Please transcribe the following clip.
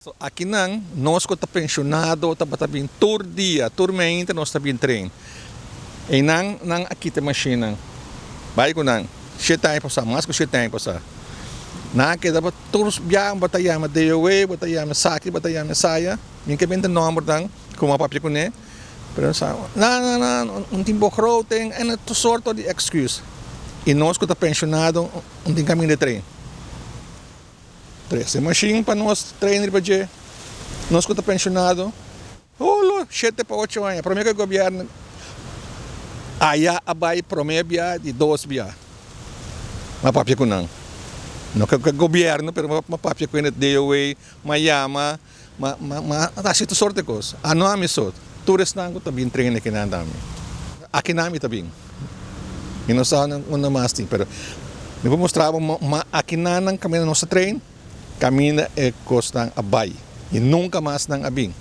So akinan nos ku ta penshonado tabata bin tur dia, tur meinta nos ta bin train. Einan nan a kita e mashinnan, bai ku nan, shete aña pasá, mas ku shete aña pasá. Nan a keda pa tur biaha bo ta yama DOW, bo ta yama esaki, bo ta yama esaya, mi ke benta nòmbernan ku mi a papia kuné, pero nan sa, nan, nan, nan, un tin begroting en tur sorto di èksküs. I nos ku ta penshonado un tin kaminda di train. Trese mashin pa nos train riba dje. Nos ku ta penshonado, holo, shete pa ocho aña. Prome ku e gobièrnu aya a bai prome bia di dos bia. M'a papia ku nan. No ku e gobièrnu, pero m'a papia ku e DOW, m'a yama, m'a m'a hasi tur sorte kos. A no ami so, tur esnan ku ta bin train akinan ta ami. Akinan mi ta bin. Mi no sa unda mas tin, pero mi por mustra bo ma akinanan kaminda nos ta train, kaminda e kosnan a bai i nunka mas nan a bin.